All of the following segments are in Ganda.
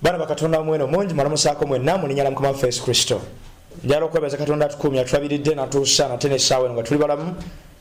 Baana bakatonda, mweno mungi mwalamusaako mwenna mu linnya lya Mukama waffe Yesu Kristo. Njagala okwebaza Katonda atukuumye, atulabiridde natuusa nate n'essaawa eno nga tuli balamu.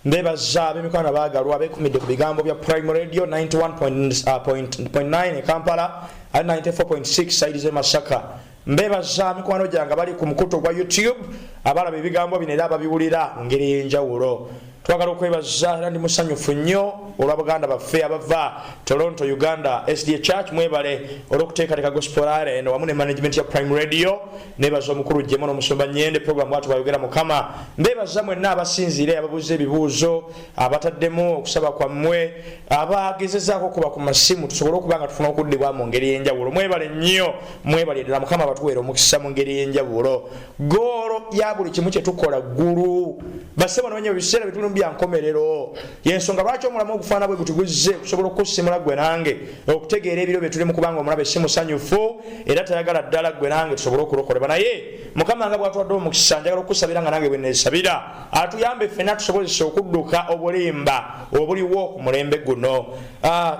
Mbebaza ab'emikwano abaagalwa abeekumidde ku bigambo bya Prime Radio 91.9 e Kampala ate 94.6 side z'e Masaka. Mbebaza mikwano gyange abali ku mukutu ogwa YouTube abalaba ebigambo bino era ababiwulira mu ngeri ey'enjawulo. Twagala okwebaza era ndi musanyufu nnyo olwa baganda baffe abava Toronto, Uganda SDA Church. Mwebale olw'okuteekateeka gospel eno wamu ne management ya Prime Radio. Nebaza omukulu Jemo n'omusumba Nyende program bwatu bwayogera Mukama. Mbebaza mwenna abasinziira, ababuuza ebibuuzo, abataddemu okusaba kwammwe, abagezezaako okuba ku masimu tusobole okuba nga tufuna okuddibwa mu ngeri ey'enjawulo. Mwebale nnyo, mwebale ddala. Mukama batuweera omukisa mu ngeri ey'enjawulo. Goolo ya buli kimu kyetukola ggulu. Basebo nabanye, ebiseera byetulimu bya nkomerero. Yensonga lwaki omulamu ogufaana bwe guti guzze kusobola okukusimula gwe nange okutegeera ebiro byetulimu, kubanga omulabe si musanyufu era tayagala ddala gwe nange tusobole okulokolebwa. Naye Mukama nga bwatwadde omukisa, njagala okukusabira nga nange bwe neesabira, atuyambe ffenna tusobozese okudduka obulimba obuliwo ku mulembe guno.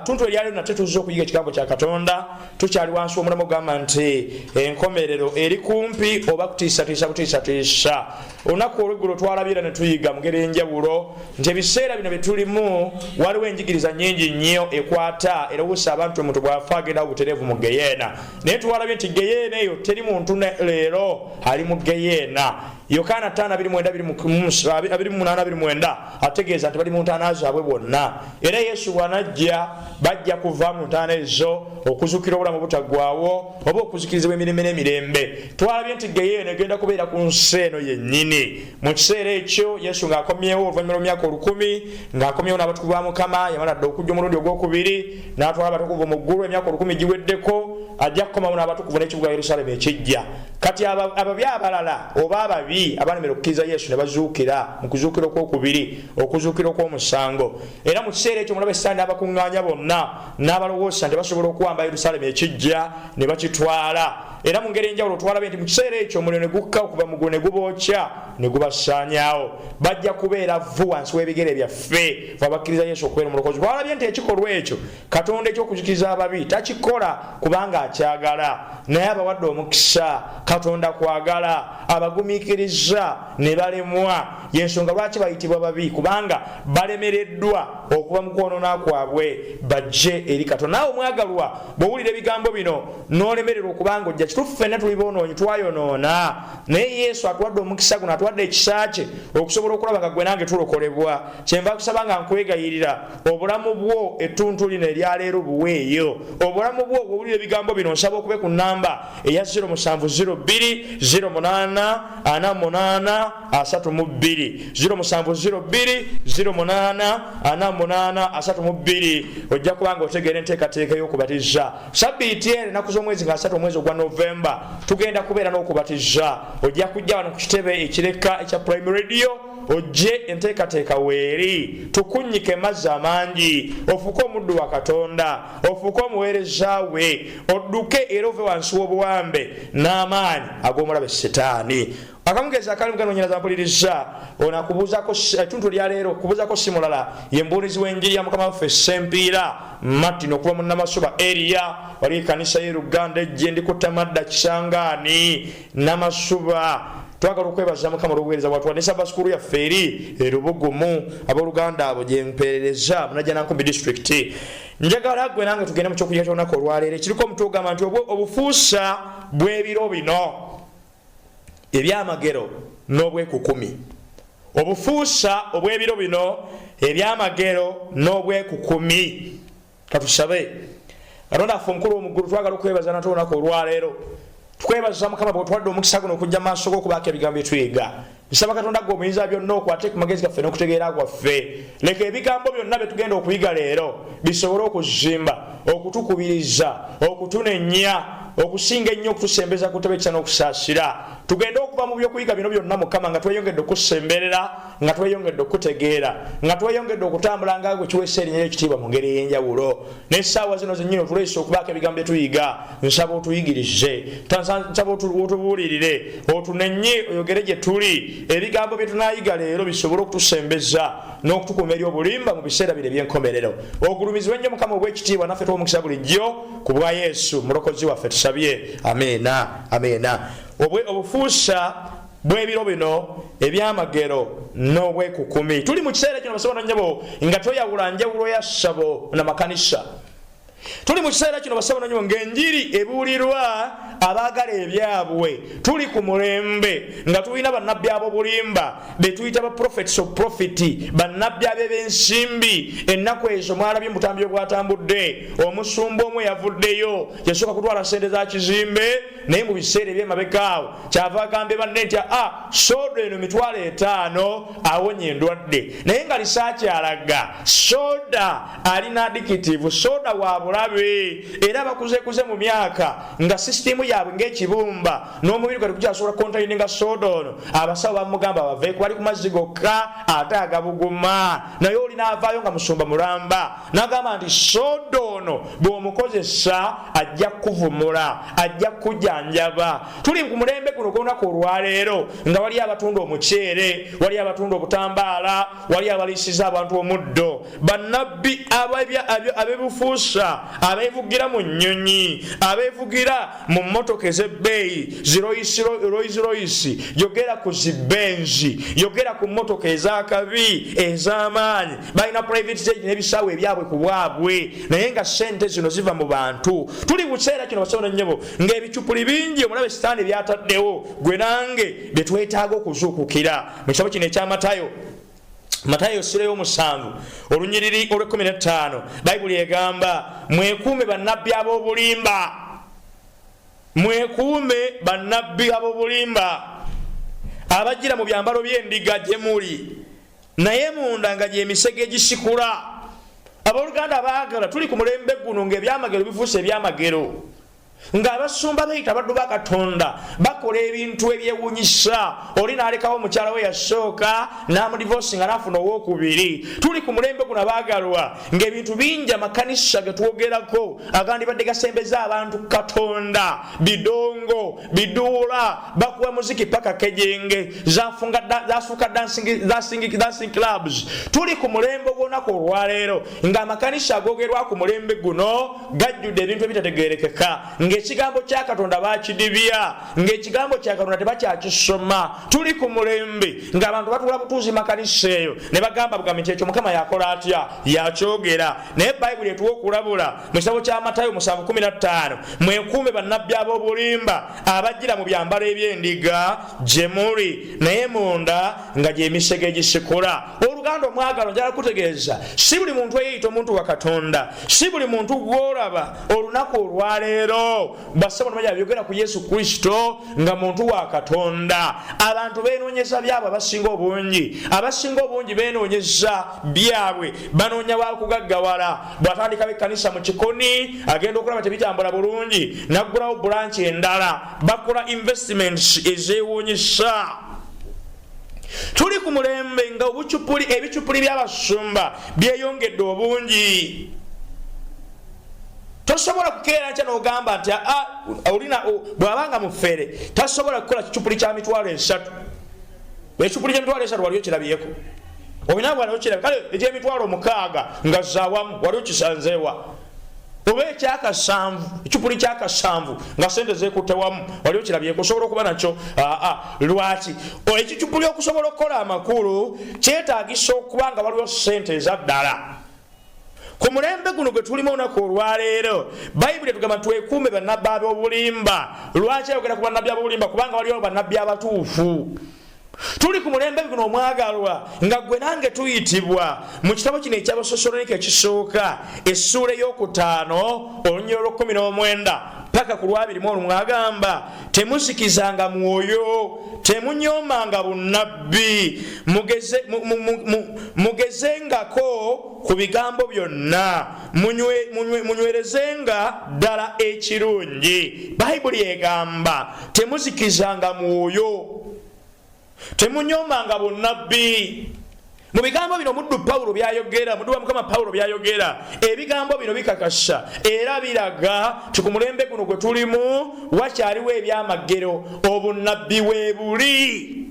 Tuntu eryaliro nate tuzze okuyiga ekigambo kya Katonda. Tukyali wansi w'omulamu ogamba nti enkomerero eri kumpi oba kutiisatiisa butiisatiisa. Olunaku olweggulo twalabira ne tuyiga mu ngeri enjawulo nti ebiseera bino bye tulimu waliwo enjigiriza nnyingi nnyo ekwata erowoosa abantu omuntu bw'afa agendawo butereevu mu geyeena. Naye twalabye nti geyeena eyo teri muntu leero ali mu geyeena. Yokaana 5:28-29 ategeeza nti bali mu ntaana zaabwe bonna, era Yesu bw'anajja bajja kuva mu ntaana ezo okuzuukira obulamu obutaggwaawo oba okuzikirizibwa emirembe n'emirembe. Twalabye nti geyeena egenda kubeera ku nsi eno yennyini mu kiseera ekyo Yesu ng'akomyewo oluvannyuma lw'emyaka 1000, ng'akomyewo n'abatukuvu ba Mukama. Yamala dda okujja omulundi ogwokubiri n'atwala abatukuvu mu ggulu. Emyaka 1000 giweddeko, ajja kukomawo n'abatukuvu n'ekibuga Yerusaalemi ekijja. Kati ababi abalala oba ababi abalemera okukkiriza Yesu ne bazuukira mu kuzuukira okwokubiri, okuzuukira okw'omusango. Era mu kiseera ekyo omulabe Sitaani n'abakuŋŋaanya bonna n'abalowooza nti basobola okuwamba Yerusaalemi ekijja ne bakitwala. Era mu ngeri enjawulo twalabye nti mu kiseera ekyo omuliro ne gukka okuva mu ggulu ne gubookya ne gubasaanyaawo. Bajja kubeera vvu wansi w'ebigere byaffe fe abakkiriza Yesu okubeera omulokozi. Twalabye nti ekikolwa ekyo Katonda eky'okuzikiriza ababi takikola kubanga akyagala, naye abawadde omukisa. Katonda kwagala, abagumiikiriza ne balemwa. Yensonga lwaki bayitibwa babi, kubanga balemereddwa okuva mu kwonoona kwabwe bajje eri Katonda. Naawe omwagalwa, bw'owulira ebigambo bino n'olemererwa okubanga ojja, kituufu ffenna tuli boonoonyi, twayonoona, naye Yesu atuwadde omukisa guno, atuwadde ekisa kye okusobola okulaba nga gwe nange tulokolebwa. Kyenva kusaba nga nkwegayirira, obulamu bwo ettuntu lino eryaleero buweeyo obulamu bwo. Bwowulira ebigambo bino, nsaba okube ku namba eya 0702 08 48 32, 0702 08 48 32. Ojja kubanga otegeera enteekateeka ey'okubatiza. Sabbiiti eno, ennaku z'omwezi nga 3 omwezi ogwa Novemba, tugenda kubeera n'okubatiza. Ojja kujja wano ku kitebe ekireka ekya Prime Radio, ojje enteekateeka weeri, tukunnyike mazzi amangi, ofuuke omuddu wa Katonda, ofuuke omuweereza we, odduke era ove wansi w'obuwambe n'amaanyi ag'omulabe Setaani. Akamugezi akali muganonyereza mpuliriza ono akubuuzako ettuntu lyaleero, kubuuzako si mulala ye mbuulizi w'enjiri ya Mukama waffe Sempiira Martin okuva mu Namasuba area, wali ekanisa ye Luganda ejje ndi kutamadda Kisangaani Namasuba. Twagala okwebaza Mukama olw'obuweereza bwatuwa ne sabasukulu yaffe eri erubugumu. Abooluganda abo gyempeerereza Munajjanankumbi district. Njagala gwe nange tugende mu kyokuyiga ky'olunaku olwaleero ekiriko omutwe ogamba nti obufuusa bw'ebiro bino, ebyamagero n'obwekukumi. Obufuusa obw'ebiro bino, ebyamagero n'obwekukumi. Katusabe. Katonda affe omukulu omuggulu, twagala okwebaza nate olunaku olwaleero. Tukwebaza Mukama bwotwadde omukisa guno okujja maaso g'okubaako ebigambo byetuyiga. Nsaba Katonda gwe omuyinza byonna okwate ku magezi gaffe n'okutegeera kwaffe. Leka ebigambo byonna bye tugenda okuyiga leero bisobole okuzimba, okutukubiriza, okutunenya, okusinga ennyo okutusembeza ku ttebe ekisa n'okusaasira. Tugende okuva mu byokuyiga bino byonna, Mukama, nga tweyongedde okusemberera, nga tweyongedde okutegeera, nga tweyongedde okutambula nga gwe kiweesa erinnya ekitiibwa mu ngeri ey'enjawulo. N'essaawa zino zennyini otuleese okubaako ebigambo bye tuyiga. Nsaba otuyigirize, nsaba otubuulirire, otunenye, oyogere gye tuli. Ebigambo bye tunaayiga leero bisobole okutusembeza n'okutukuuma eri obulimba mu biseera bino eby'enkomerero. Ogulumizibwe nnyo, Mukama obw'ekitiibwa, naffe tuwa omukisa bulijjo ku bwa Yesu Mulokozi waffe tusabye, amiina, amiina. Obufuusa bw'ebiro bino ebyamagero n'obwekukumi. Tuli mu kiseera kino, basebo nanyabo, nga toyawula njawulo ya ssabo na makanisa. Tuli mu kiseera kino, basebo nanyabo, ng'enjiri ebuulirwa abaagala ebyabwe. Tuli ku mulembe nga tulina bannabbi ab'obulimba betuyita ba prophets of profit, bannabbi ab'eb'ensimbi. Ennaku ezo mwalabye mubutambi obwatambudde, omusumba omu yavuddeyo, yasooka kutwala sente za kizimbe, naye mu biseera ebyemabekaawo kyava agambye banne nti a soda eno 50,000 awonya endwadde, naye nga lisakyalaga soda alina addictive, soda wa bulabe, era bakuzekuze mu myaka nga sisitimu yaabwe ng'ekibumba n'omubiri gwe tegukyasobola containinga soda ono. Abasawo bamugamba baveeku, bali ku mazzi gokka ate agabuguma, naye olina avaayo nga musumba mulamba n'agamba nti soda ono bw'omukozesa ajja kukuvumula, ajja kukujanjaba. Tuli ku mulembe guno gw'olunaku olwaleero nga wali abatunda omuceere, wali abatunda obutambaala, wali abaliisiza abantu omuddo, bannabbi abebufuusa abeevugira mu nnyonyi, abeevugira mu mmotoka ez'ebbeeyi, zi Rolls Royce, yogera ku zi Benz, yogera ku mmotoka ez'akabi ez'amaanyi. Balina private jet n'ebisaawe ebyabwe ku bwabwe, naye nga sente zino ziva mu bantu. Tuli mu kiseera kino, basebo nannyabo, ng'ebicupuli bingi omulabe Sitaani byataddewo gwe nange bye twetaaga okuzuukukira. Mu kitabo kino ekya Matayo, Matayo essula y'omusanvu, olunyiriri olw'e15, Bayibuli egamba, "Mwekuume bannabbi ab'obulimba, mwekuume bannabbi ab'obulimba, abajjira mu byambalo by'endiga gye muli, naye munda nga gyemisege egisikula." Abooluganda baagala, tuli ku mulembe guno ng'ebyamagero bifuuse ebyamagero, ng'abasumba beyita abaddu ba Katonda bakola ebintu ebyewunyisa. Oli n'alekawo omukyala we yasooka n'amudivosi nga n'afuna owokubiri. Tuli ku mulembe guno, abaagalwa, ng'ebintu bingi amakanisa ge twogerako agandibadde gasembeza abantu Katonda bidongo, biduula, bakuba muziki paka kejenge, zafuuka dancing clubs. Tuli ku mulembe ogw'olunaku olwaleero ng'amakanisa agogerwa ku mulembe guno gajjudde ebintu ebitategerekeka, ng'ekigambo kya Katonda bakidibya, ng'ekigambo kya Katonda tebakyakisoma. Tuli ku mulembe ng'abantu batuula butuuzi makanisa eyo ne bagamba bugambi nti ekyo Mukama yakola atya, yakyogera, naye Bayibuli etuwa okulabula mu kitabo kya Matayo 7:15, "Mwekuume bannabbi ab'obulimba, abajjira mu byambalo eby'endiga gye muli, naye munda nga gyemisege egisikula." Oluganda omwagalo, njala kutegeeza, si buli muntu eyeyita omuntu wa Katonda, si buli muntu gwolaba olunaku olwaleero, basebo nabanya, byogera ku Yesu Kristo nga muntu wa Katonda. Abantu benoonyeza byabwe. Abasinga obungi benoonyeza byabwe, banoonya wakugaggawala. Bw'atandikawo ekkanisa mu kikoni, agenda okulaba tebitambula bulungi, naggulawo branch endala, bakola investments ezewuunyisa. Tuli ku mulembe nga obucupuli, ebicupuli by'abasumba byeyongedde obungi. Tosobola kukeera nkya n'ogamba nti olina bw'abanga mufere tasobola kukola kicupuli kya 30,000. Ekicupuli kya 30,000 waliyo kirabyeko? Olina waliwo kirabe? Kale eky'60,000 nga zawamu waliwo kisanzeewa? Oba ekyakasanvu, ekicupuli kyakasanvu nga sente zekutte wamu, waliwo kirabyeko? Osobola okuba nakyo? Aa, lwaki ekicupuli okusobola okukola amakulu kyetagisa okuba nga waliwo sente ezaddala? Ku mulembe guno gwe tulimu olunaku olwaleero, Bayibuli etugamba twekuume bannabbi ab'obulimba. Lwaki ayogera ku bannabbi ab'obulimba? Kubanga waliwo bannabbi abatuufu. Tuli ku mulembe guno, omwagalwa, nga gwe nange tuyitibwa mu kitabo kino eky'Abasesalonika ekisooka, essuula ey'okutaano, olunyiriri olw'ekumi n'omwenda. paka ku lwabiri mu olumu agamba, "Temuzikizanga mwoyo, temunyoomanga bunnabbi, mugezengako ku bigambo byonna, munywerezenga ddala ekirungi." Bayibuli egamba, "Temuzikizanga mwoyo, temunyoomanga bunnabbi." Mu bigambo bino omuddu Pawulo byayogera, muddu wa Mukama Pawulo byayogera, ebigambo bino bikakasa era biraga ti ku mulembe guno gwe tulimu wakyaliwo ebyamagero, obunnabbi weebuli.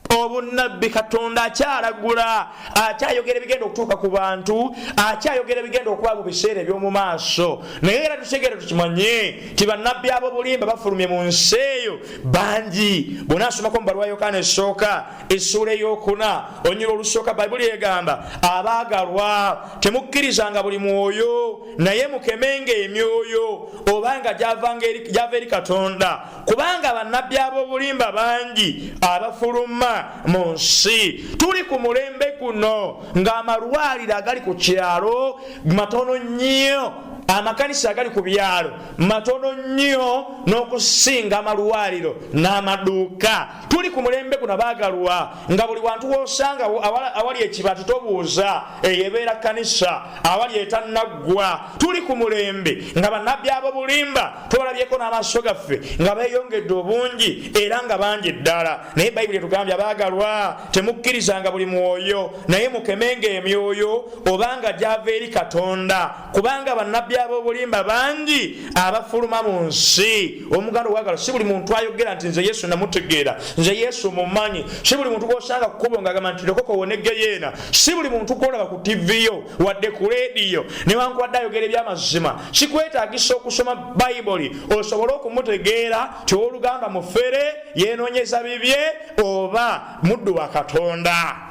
Obunnabbi, Katonda akyalagula, akyayogera ebigenda okutuuka ku bantu, akyayogera ebigenda okuba mu biseera eby'omu maaso. Naye era tutegeere, tukimanye ti bannabbi ab'obulimba bafulumye mu nsi eyo bangi. Bw'onaasomako mu baluwa Yokaana esooka, essuula eyokuna, olunyiriri olusooka, Bayibuli egamba, "Abaagalwa, temukkirizanga buli mwoyo, naye mukemenga emyoyo obanga gyava eri Katonda, kubanga bannabbi ab'obulimba bangi abafuluma mu nsi." Tuli ku mulembe guno ng'amalwaliro agali ku kyalo matono nnyo, amakanisa agali ku byalo matono nnyo n'okusinga amalwaliro n'amaduuka. Tuli ku mulembe guno, abaagalwa, nga buli wantu wosanga awali ekibaati tobuuza, eyo ebeera kanisa awali etannaggwa. Tuli ku mulembe nga bannabbi ab'obulimba tubalabyeko n'amaaso gaffe nga beeyongedde obungi era nga bangi ddala. Naye Bayibuli etugambye, "Abaagalwa, temukkirizanga buli mwoyo, naye mukemenga emyoyo obanga gyava eri Katonda, kubanga bannabbi ab'obulimba bangi abafuluma mu nsi." Omuganda owagala, si buli muntu ayogera nti, "Nze Yesu namutegeera, nze Yesu mumanyi." Si buli muntu gwosanga kukubo ngaagamba nti, "Lokoko wone geyeena." Si buli muntu gwolaba ku TV yo wadde ku leediyo, newankubadde ayogera ebyamazima, kikwetagisa okusoma Bayibuli osobole okumutegeera ti owooluganda mufere, yenoonyeza bibye, oba muddu wa Katonda.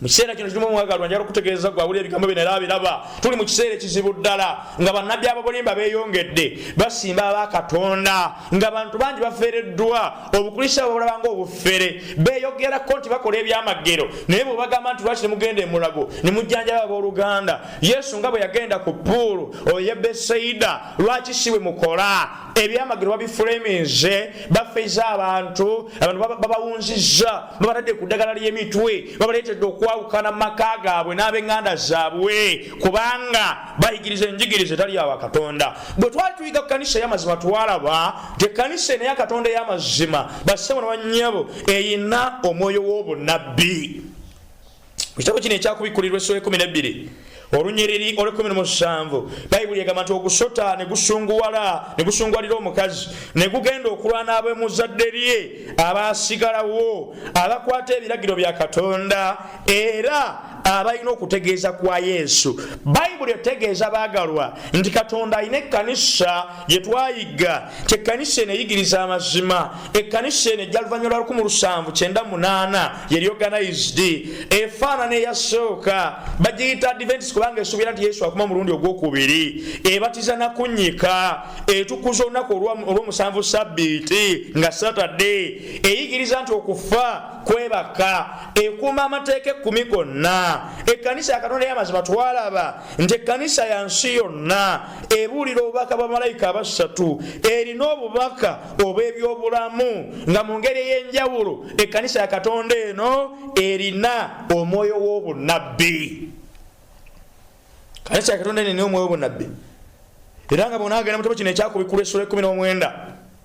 Mu kiseera kino kirimu, omwagalwa, njala okutegeeza gwawulira ebigambo bino era biraba, tuli mu kiseera ekizibu ddala nga bannabbi abobulimba beeyongedde, basimba abakatonda, nga bantu bangi bafereddwa, Obukristaayo babulaba nga obufere. Beeyogerako nti bakola ebyamagero, naye bwe bagamba nti, "Lwaki nemugenda emulago nemujjanjaba abooluganda? Yesu nga bwe yagenda ku pool oye Beseida, lwaki si bwe mukola?" Ebyamagero babifuleminze, bafeiza abantu, abantu babawunzizza, babatadde ku ddagala ly'emitwe, babaleetedde okwawukana mu maka gaabwe n'ab'eŋŋanda zaabwe, kubanga bayigiriza enjigiriza etali yawa Katonda. Bwe twali tuyiga ku kanisa ey'amazima, twalaba nti ekkanisa eno eya Katonda ey'amazima, bassebo ne bannyabo, eyina omwoyo w'obunnabbi. Mu kitabo kino ekyakubikkulirwa, essula 12, olunyiriri olw'17, Bayibuli egamba nti ogusota ne gusunguwala, ne gusunguwalira omukazi, ne gugenda okulwana ab'emuzadde lye abasigalawo, abakwata ebiragiro bya Katonda era abalina okutegeeza kwa Yesu. Bayibuli etegeeza, baagalwa, nti Katonda alina ekkanisa gye twayiga nti ekkanisa eno eyigiriza amazima. Ekkanisa eno ejja luvannyuma lwa 1798, yeri organized, efaanana eyasooka. Bagiyita Adventist kubanga esuubira nti Yesu akuma mulundi ogwokubiri, ebatiza nakunyika, etukuza olunaku olw'omusanvu, sabbiiti nga Saturday, eyigiriza nti okufa kwebaka, ekuuma amateeka 10 gonna. Ekkanisa ya Katonda ey'amazima, twalaba nti ekkanisa ya nsi yonna, ebuulira obubaka bwa malayika abasatu, erina obubaka obw'ebyobulamu nga mu ngeri ey'enjawulo. Ekkanisa ya Katonda eno erina omwoyo w'obunnabbi. Kanisa ya Katonda eno erina omwoyo w'obunnabbi, era nga bwonaagenda mu kitabo kino ekyakubikkulwa, essula 19,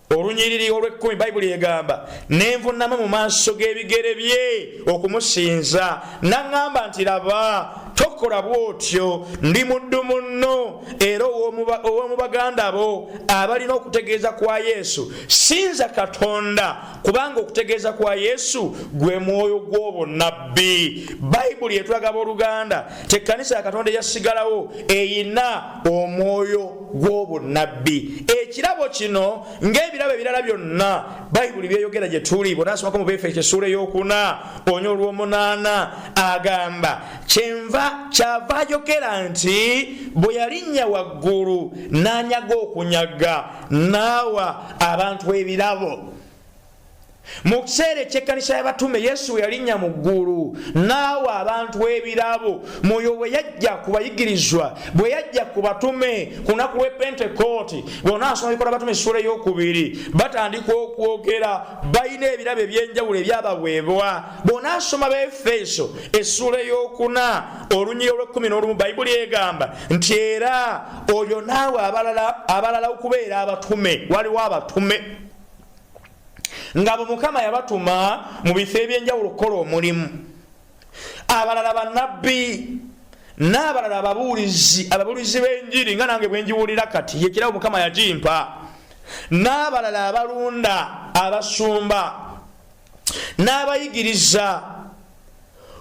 olunyiriri olw'ekumi, Bayibuli egamba, "Nenvunama mu maaso g'ebigere bye okumusinza. Naŋŋamba nti, 'Laba, tokola bw'otyo. Ndi muddu munno era ow'omu baganda bo abalina okutegeeza kwa Yesu. Sinza Katonda, kubanga okutegeeza kwa Yesu gwe mwoyo gw'obunnabbi.'" Bayibuli etulaga, abooluganda, tekkanisa ya Katonda eyasigalawo eyina omwoyo gw'obunnabbi. Ekirabo kino, ng'ebirabo ebirala byonna Bayibuli byeyogera gye tuli, bwonasomako mu Befeso essuula eyokuna, onya olw'omunaana, agamba, "Kyenva kyava ayogera nti bwe yalinnya waggulu n'anyaga okunyaga, n'awa abantu ebirabo." Mu kiseera eky'ekkanisa y'abatume, Yesu bwe yalinnya mu ggulu n'awa abantu ebirabo, Mwoyo bwe yajja ku bayigirizwa, bwe yajja ku batume ku lunaku lw'e Pentekooti, bw'onaasoma Bikolwa Batume essuula ey'okubiri, batandika okwogera, balina ebirabo eby'enjawulo ebyabaweebwa. Bw'onaasoma Abaefeso essuula ey'okuna olunyiriri olw'ekkumi n'olumu, Bayibuli egamba nti era oyo n'awa abalala okubeera abatume. Waliwo abatume nga bo Mukama yabatuma mu bifo eby'enjawulo okukola omulimu, abalala bannabbi, n'abalala ababuulizi, ababuulizi b'enjiri nga nange bwe ngiwulira kati, ye kirabo Mukama yakimpa, n'abalala abalunda, abasumba n'abayigiriza,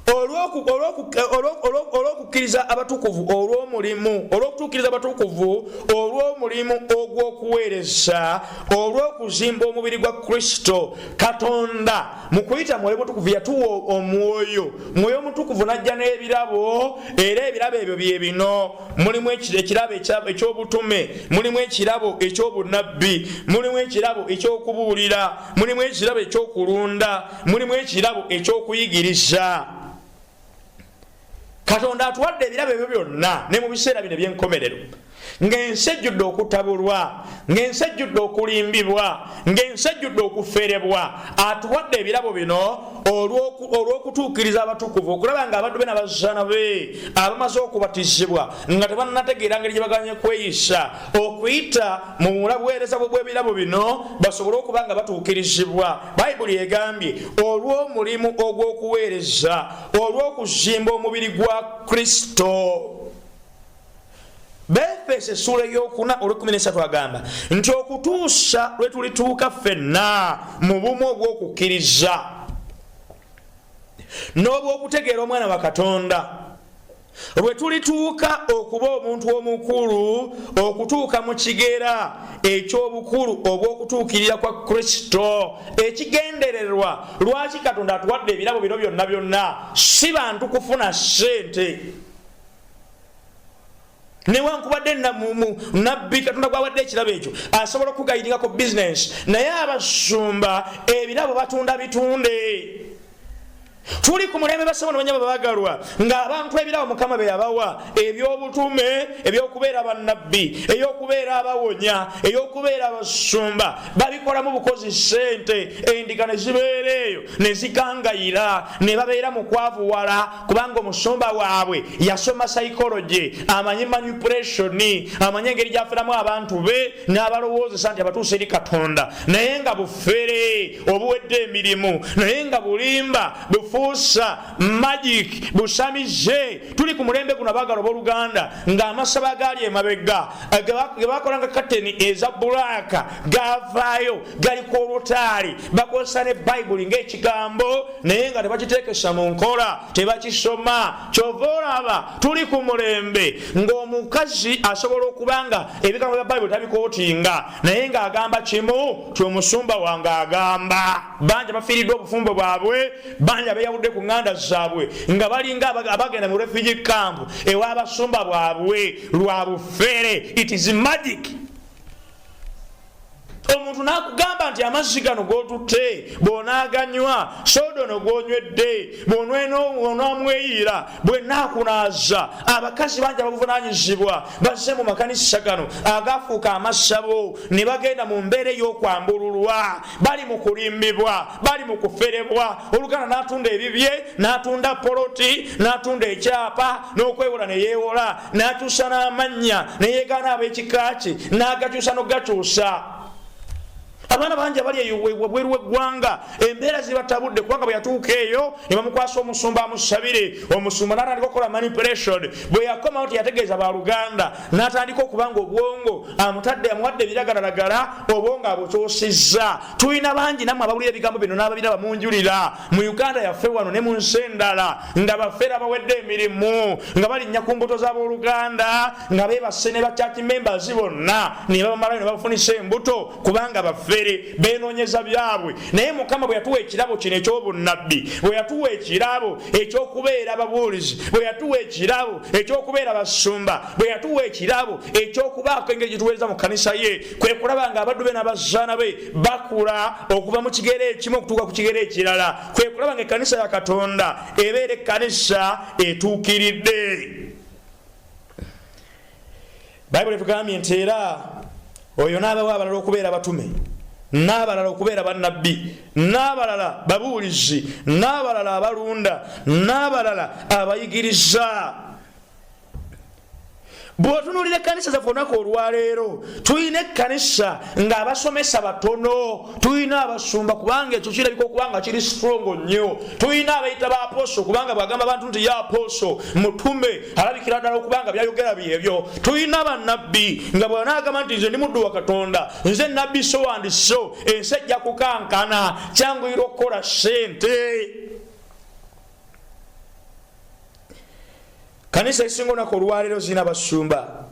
olw'okukkiriza abatukuvu olw'omulimu, olw'okutuukiriza abatukuvu olw'omulimu ogw'okuweereza, olw'okuzimba omubiri gwa Kristo. Katonda mu kuyita Mwoyo Mutukuvu yatuwa omwoyo, Mwoyo Mutukuvu n'ajja n'ebirabo, era ebirabo ebyo bye bino. Mulimu ekirabo eky'obutume, mulimu ekirabo eky'obunnabbi, mulimu ekirabo eky'okubuulira, mulimu ekirabo eky'okulunda, mulimu ekirabo eky'okuyigiriza. Katonda atuwadde ebirabo ebyo byonna ne mu biseera bino eby'enkomerero, ng'ensi ejjudde okutabulwa, ng'ensi ejjudde okulimbibwa, ng'ensi ejjudde okuferebwa. Atuwadde ebirabo bino olw'okutuukiriza abatukuvu, okulaba nga abaddu be n'abazaana be abamaze okubatizibwa nga tebannategeera ngeri gye baganye kweyisa, okuyita mu buweereza bw'ebirabo bino basobole okuba nga batuukirizibwa. Bayibuli egambye olw'omulimu ogw'okuweereza, olw'okuzimba omubiri gwa Kristo. Befeso essuula ey'okuna olw'ekkumi n'esatu agamba nti okutuusa lwe tulituuka ffenna mu bumu obw'okukkiriza n'obw'okutegeera Omwana wa Katonda, lwe tulituuka okuba omuntu omukulu, okutuuka mu kigera eky'obukulu obw'okutuukirira kwa Kristo. Ekigendererwa lwaki Katonda atuwadde ebirabo bino byonna byonna si bantu kufuna ssente. Newankubadde nabbi Katonda gwawadde ekirabo ekyo asobola okugayidinga ku bizinensi, naye abasumba ebirabo batunda bitunde. Tuli ku mulembe, basebo ne banyabo babagalwa, ng'abantu ebirabo Mukama bye yabawa eby'obutume, eby'okubeera bannabbi, eby'okubeera abawonya, eby'okubeera abasumba, babikolamu bukozi ssente. Endiga ne zibeera eyo ne zikangayira, ne babeera mu kwavuwala, kubanga omusumba waabwe yasoma psychology, amanyi manipulation, amanyi engeri gy'aferamu abantu be n'abalowoozesa nti abatuusa eri Katonda, naye nga bufere obuwedde emirimu, naye nga bulimba, bufuusa magic, busamize. Tuli ku mulembe guno, abaagala obooluganda, ng'amasabo agaali emabega ge bakolanga kateni eza bulaaka gavaayo, gali ku olutaali, bakozesa ne Bayibuli ng'ekigambo, naye nga tebakiteekesa mu nkola, tebakisoma. Kyova olaba tuli ku mulembe ng'omukazi asobola okuba nga ebigambo bya Bayibuli tabikootinga, naye ng'agamba kimu ti omusumba wange agamba. Bangi abafiiriddwa obufumbo bwabwe, bangi abeeyawudde ku ŋŋanda zaabwe nga balinga abagenda mu refugee camp ew'abasumba bwabwe lwa bufere. It is magic. Omuntu n'akugamba nti amazzi gano g'otutte bw'onaaganywa, soda ono gw'onywedde bw'onaamweyiira, bwe naakunaaza. Abakazi bangi ababuvunaanyizibwa bazze mu makanisa gano agafuuka amasabo ne bagenda mu mbeera ey'okwambululwa. Bali mu kulimbibwa, bali mu kuferebwa. Oluganda n'atunda ebibye, n'atunda poloti, n'atunda ekyapa, n'okwewola ne yeewola, n'akyusa n'amannya, ne yeegaana ab'ekika kye, n'agakyusa n'okugakyusa. Abaana bangi abali eyo wabweru w'eggwanga embeera zibatabudde, kubanga bwe yatuuka eyo ne bamukwasa omusumba amusabire, omusumba n'atandika okukola manipulation. Bwe yakomawo teyategeeza baluganda, n'atandika okuba nga obwongo amutadde, amuwadde ebiragalalagala, obwongo abukyusizza. Tulina bangi nammwe abawulira ebigambo bino n'ababiraba munjulira mu Uganda yaffe wano ne mu nsi endala, nga bafeera bawedde emirimu, nga balinnya ku mbuto z'abooluganda, nga beebase ne ba church members bonna ne babamalayo ne babafunisa embuto, kubanga bafere. bafere, benoonyeza byabwe. Naye Mukama bwe yatuwa ekirabo kino eky'obunnabbi, bwe yatuwa ekirabo ekyokubeera ababuulizi, bwe yatuwa ekirabo ekyokubeera abasumba, bwe yatuwa ekirabo ekyokubaako engeri gyetuweereza mu kkanisa ye, kwe kulaba nga abaddu be n'abazaana be bakula okuva mu kigere ekimu okutuuka ku kigere ekirala, kwe kulaba nga ekkanisa ya Katonda ebeera ekkanisa etuukiridde. Bayibuli etugambye nti era oyo n'abawa abalala okubeera abatume, n'abalala okubeera bannabbi, n'abalala babuulizi, n'abalala abalunda, n'abalala abayigiriza. Bw'otunuulira ekkanisa zaffe olunaku olwaleero, tulina ekkanisa ng'abasomesa batono, tulina abasumba kubanga ekyo kirabika okuba nga kiri strong nnyo, tulina abayita ba apostle kubanga bw'agamba abantu nti ye apostle mutume, alabikira ddala okuba nga byayogera byebyo. Tulina bannabbi nga bw'anaagamba nti nze ndi muddu wa Katonda, nze nabbi so and so, ensi ejja kukankana, kyanguyira okukola ssente. Kanisa esinga olunaku olwaleero zirina abasumba.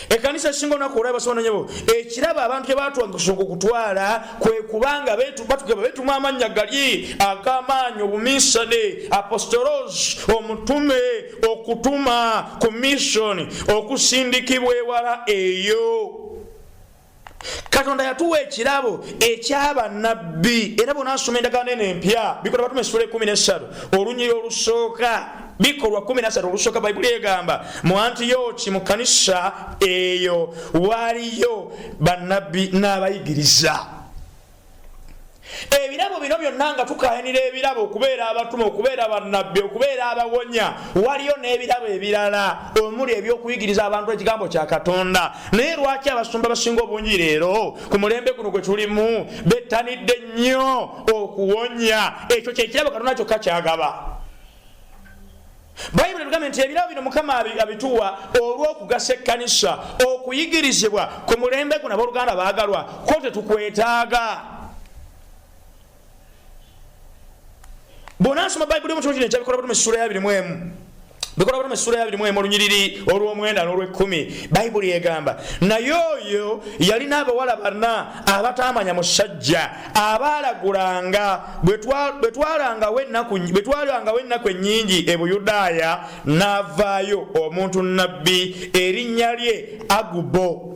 Ekkanisa esinga olunaku olwaleero basoma nnyabo, ekirabo abantu kye baatwasooka okutwala kwe kubanga batugamba beetuma amannya gali ag'amaanyi, obuminsane, apostolos, omutume, okutuma ku mission, okusindikibwa ewala eyo. Katonda yatuwa ekirabo eky'abannabbi, era bw'onaasoma endagaano eno empya, Bikolwa Batume essula 13 olunyiriri olusooka, Bikolwa 13 olusooka, Bayibuli egamba mu Antiyoki mu kkanisa eyo waaliyo bannabbi n'abayigiriza. Ebirabo bino byonna nga tukayanira ebirabo okubeera abatume, okubeera bannabbi, okubeera abawonya, waliyo n'ebirabo ebirala omuli eby'okuyigiriza abantu ekigambo kya Katonda. Naye lwaki abasumba basinga obungi leero ku mulembe guno gwe tulimu bettanidde nnyo okuwonya? Ekyo kye kirabo Katonda kyokka ky'agaba. Bayibuli etugambye nti ebirabo bino Mukama abituwa olw'okugasa ekkanisa, okuyigirizibwa ku mulembe guno. Abooluganda baagalwa, ko tetukwetaaga. Bw'onaasoma Bayibuli mu kimu kino ekya Bikolwa Batume ssuula ya 21, Bikolwa Batume ssuula ya 21 olunyiriri olw'omwenda n'olw'ekkumi, Bayibuli egamba, naye oyo yalina abawala bana abataamanya musajja, abaalagulanga. Bwe twalangawo ennaku ennyingi e Buyudaaya, n'avaayo omuntu nnabbi, erinnya lye Agubo.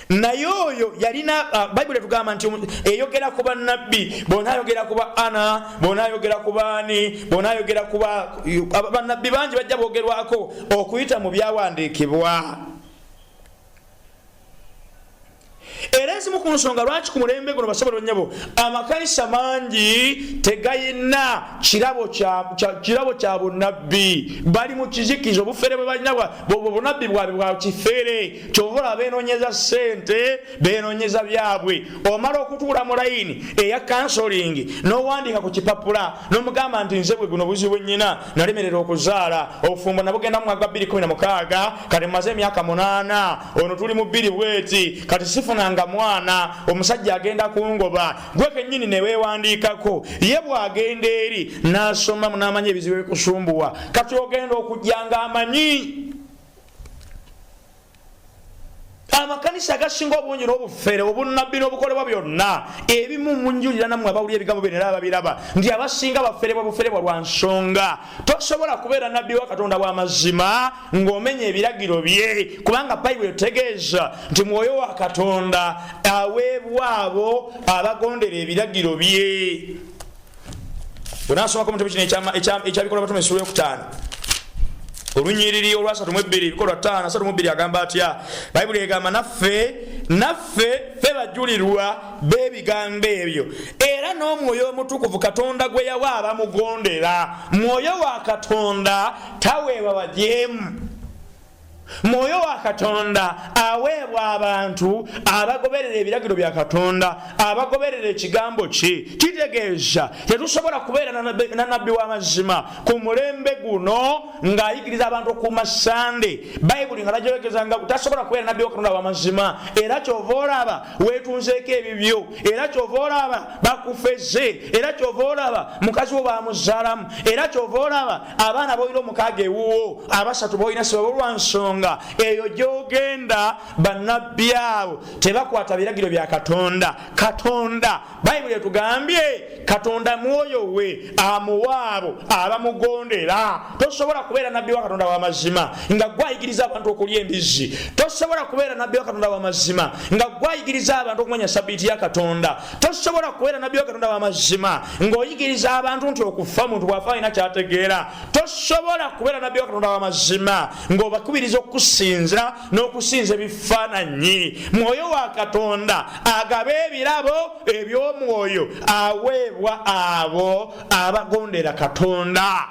Naye oyo yalina, Bayibuli etugamba nti eyogera ku bannabbi, bw'onaayogera ku ba Ana, bw'onaayogera ku baani, bw'onaayogera ku bannabbi bangi bajja boogerwako okuyita mu byawandiikibwa. Era ezimu ku nsonga lwaki ku mulembe guno basobola nnyabo amakanisa mangi tegayina kirabo kya bunnabbi, bali mu kizikiza, obufere bwe balina obunnabbi bwabwe bwa kifere. Kyova olaba beenoonyeza ssente, beenoonyeza byabwe. Omala okutuula mu layini eya kansolingi n'owandiika ku kipapula n'omugamba nti nze bwe guno buzibu nnyina, nalemerera okuzaala, obufumbo nabugenda mu mwaka gwa 2016, kati mmaze emyaka 8, ono tuli mu bbiri bweti, kati sifunanga mwana, omusajja agenda kungoba. Gwe kennyini ne weewandiikako, ye bw'agenda eri n'asoma n'amanya ebizibu ebikusumbuwa, kati ogenda okujja ng'amanyi. Amakanisa agasinga obungi n'obufere, obunnabbi n'obukolebwa byonna ebimu, munjulira nammwe abawulira ebigambo bino era ababiraba nti abasinga baferebwa buferebwa lwa nsonga. Tosobola kubeera nabbi wa Katonda w'amazima ng'omenya ebiragiro bye, kubanga Bayibuli etegeeza nti mwoyo wa Katonda aweebwa abo abagondera ebiragiro bye. Bw'onaasomako mu kitabo kino ekya Bikolwa Batume essuula eyokutaano olunyiriri olwasatu mu ebbiri, Bikolwa ttaano asatu mu bbiri, agamba atya? Bayibuli egamba, naffe ffe bajulirwa b'ebigambo ebyo, era n'Omwoyo Omutukuvu Katonda gwe yawa abamugondera. Mwoyo wa Katonda taweebwa bajeemu. Mwoyo wa Katonda aweebwa abantu abagoberera ebiragiro bya Katonda, abagoberera ekigambo kye. Kitegeeza tetusobola kubeera na nabbi w'amazima ku mulembe guno ng'ayigiriza abantu okuuma Sande. Bayibuli nga tagyogeza nga tasobola kubeera nabbi wa Katonda w'amazima. Era ky'ova olaba weetunzeeko ebibyo, era ky'ova olaba bakufeze, era ky'ova olaba mukazi wo baamuzaalamu, era ky'ova olaba abaana b'olina omukaaga ewuwo, abasatu b'olina si babo lwa nsonga. nsonga eyo gyogenda bannabbi abo tebakwata biragiro bya Katonda. Katonda, Bayibuli etugambye, Katonda mwoyo we amuwa abo abamugondera. Tosobola kubeera nabbi wa Katonda w'amazima nga gwayigiriza abantu okulya embizzi. Tosobola kubeera nabbi wa Katonda w'amazima nga gwayigiriza abantu okumanya sabbiiti ya Katonda. Tosobola kubeera nabbi wa Katonda w'amazima ng'oyigiriza abantu nti okufa muntu bw'afa alina kyategeera. Tosobola kubeera nabbi wa Katonda w'amazima ng'obakubiriza okusinza n'okusinza ebifaananyi. Mwoyo wa Katonda agaba ebirabo eby'omwoyo aweebwa abo abagondera Katonda.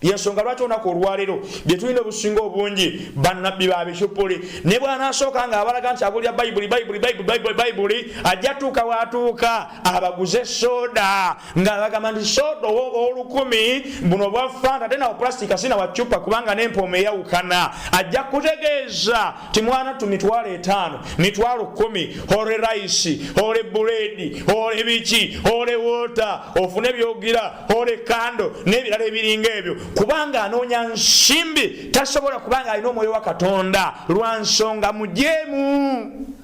Yensonga lwaki olunaku olwaleero bye tulina obusinga obungi bannabbi ba bicupuli. Ne bw'anaasooka nga abalaga nti abuulira Bayibuli, Bayibuli, Bayibuli, Bayibuli, Bayibuli, ajja tuuka w'atuuka abaguze soda nga bagamba nti soda ow'olukumi buno bwa Fanta, ate nawo pulastika si na wa cupa, kubanga n'empooma eyawukana. Ajja kutegeeza ti mwana tu 50,000, 10,000, ole rayisi, ole buleedi, ole biki, ole woota, ofune byogira, ole kando n'ebirala ebiringa ebyo, kubanga anoonya nsimbi. Tasobola kubanga alina omwoyo wa Katonda lwa nsonga mujeemu.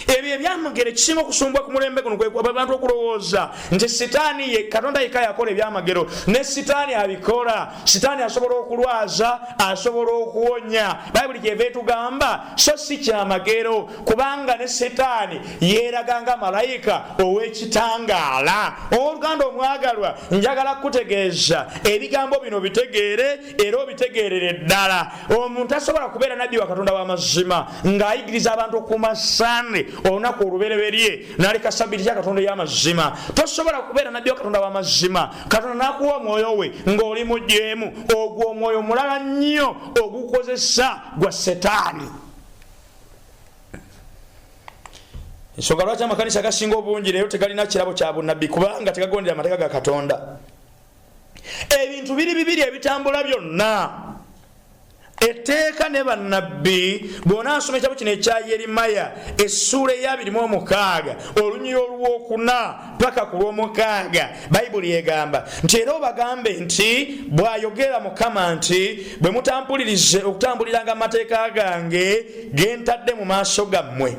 Ebyo ebyamagero ekisinga okusumbwa ku mulembe guno kwe abantu okulowooza nti sitaani ye Katonda yekka yakola ebyamagero. Ne sitaani abikola. Sitaani asobola okulwaza, asobola okuwonya. Bayibuli kyeva etugamba so si kyamagero, kubanga ne sitaani yeeraga nga malayika ow'ekitangaala. Owooluganda omwagalwa, njagala kukutegeeza ebigambo bino bitegeere era obitegeerere ddala. Omuntu tasobola kubeera nabbi wa Katonda w'amazima ng'ayigiriza abantu okuuma Sande, olunaku olubereberye, n'aleka sabbiiti ya Katonda ey'amazima. Tosobola kubeera nabbi wa Katonda w'amazima, Katonda n'akuwa omwoyo we, ng'oli mujeemu. Ogwo omwoyo mulala nnyo ogukozesa gwa Setaani. Ensonga lwaki amakanisa agasinga obungi leero tegalina kirabo kya bunnabbi, kubanga tegagondera amateeka ga Katonda. Ebintu biri bibiri ebitambula byonna, etteeka ne bannabbi. Bw'onaasoma ekitabo kino ekya Yerimaya, essuula eya 26, olunyiri olwokuna paka ku lwomukaaga, Bayibuli egamba nti, "Era obagambe nti bw'ayogera Mukama nti bwe mutampulirize okutambuliranga amateeka gange ge ntadde mu maaso gammwe,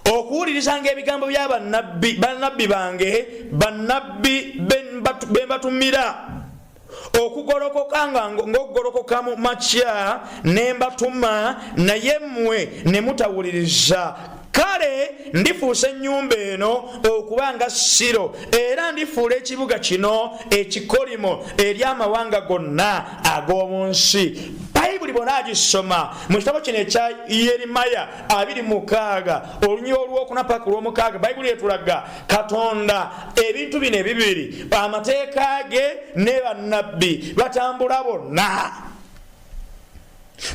okuwulirizanga ebigambo bya bannabbi, bannabbi bange, bannabbi be mbatumira, okugolokoka nga ng'okugolokoka mu makya ne mbatuma, naye mmwe ne mutawuliriza, kale ndifuusa ennyumba eno okuba nga Siro, era ndifuula ekibuga kino ekikolimo eri amawanga gonna ag'omu nsi." Bayibuli bw'onaagisoma mu kitabo kino ekya Yerimaya 26, olunyiri olwokuna paka olwomukaaga, Bayibuli etulaga Katonda ebintu bino ebibiri, amateeka ge ne bannabbi, batambula bonna.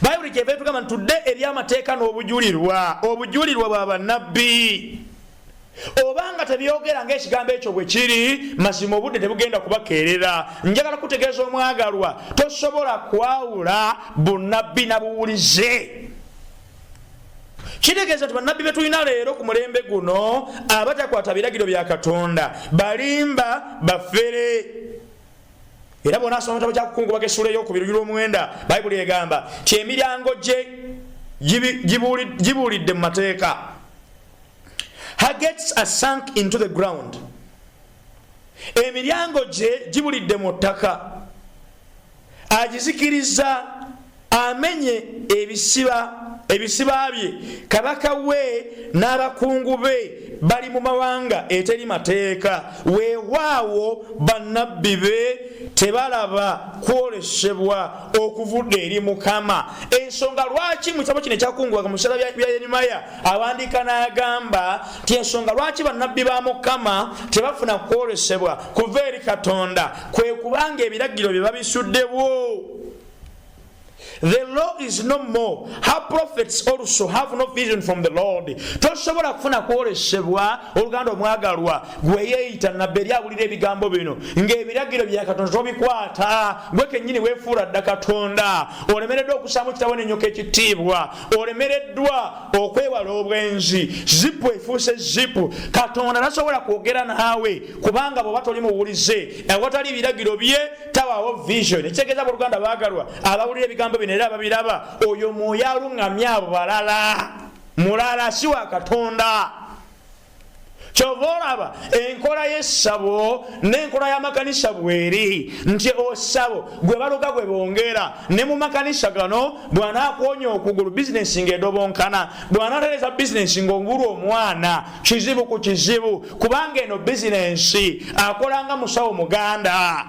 Bayibuli kyeva etugamba nti tudde eri amateeka n'obujulirwa, obujulirwa bwa bannabbi. Obanga tebyogera ngaekigambo ekyo bwe kiri, mazima obudde tebugenda kubakeerera. Njagala kutegeeza omwagalwa, tosobola kwawula bunnabbi na buwulize. Kitegeeza nti bannabbi betulina leero ku mulembe guno abatakwata biragiro bya Katonda balimba, bafere. Era bw'onaasoma mu kitabo kya Kukungubaga, essuula eyokubiri lwomwenda, Bayibuli egamba nti emiryango gye gibuulidde mu mateeka. "Her gates are sunk into the ground." Emiryango gye gibulidde mu ttaka. Agizikiriza, amenye ebisiba bye. Kabaka we n'abakungu be bali mu mawanga eteri mateeka. Weewaawo bannabbi be tebalaba kwolesebwa okuvudde eri Mukama. Ensonga lwaki mu kitabo kino ekyakungubaga, mu biseera bya Yerimaya, awandiika n'agamba nti ensonga lwaki bannabbi ba Mukama tebafuna kwolesebwa kuva eri Katonda kwe kubanga ebiragiro bye babisuddewo. The law is no more. Her prophets also have no vision from the Lord. Tosobola kufuna kwolesebwa, oluganda omwagalwa, gwe yeeyita nabbi eri awulira ebigambo bino, ng'ebiragiro bya Katonda tobikwata. Gwe kennyini weefuula dda Katonda. Olemereddwa okusaamu kitabo n'enyoka ekitiibwa, olemereddwa okwewala obwenzi, zipu efuuse zipu. Katonda tasobola kwogera naawe, kubanga bw'oba toli muwulize, awatali biragiro bye tawaawo vision. Ekitegeeza, boluganda baagalwa abawulira ebigambo bino. bino era babiraba, oyo mwoyo aluŋŋamya abo balala, mulala, si wa Katonda. Kyova olaba enkola y'essabo n'enkola y'amakanisa bweri nti osabo gwe baloga gwe bongera. Ne mu makanisa gano, bw'anaakuwonya okugulu, bizinesi ng'edobonkana, bw'anaatereza bizinesi ng'obulwa omwana, kizibu ku kizibu, kubanga eno bizinesi akola nga musawo muganda.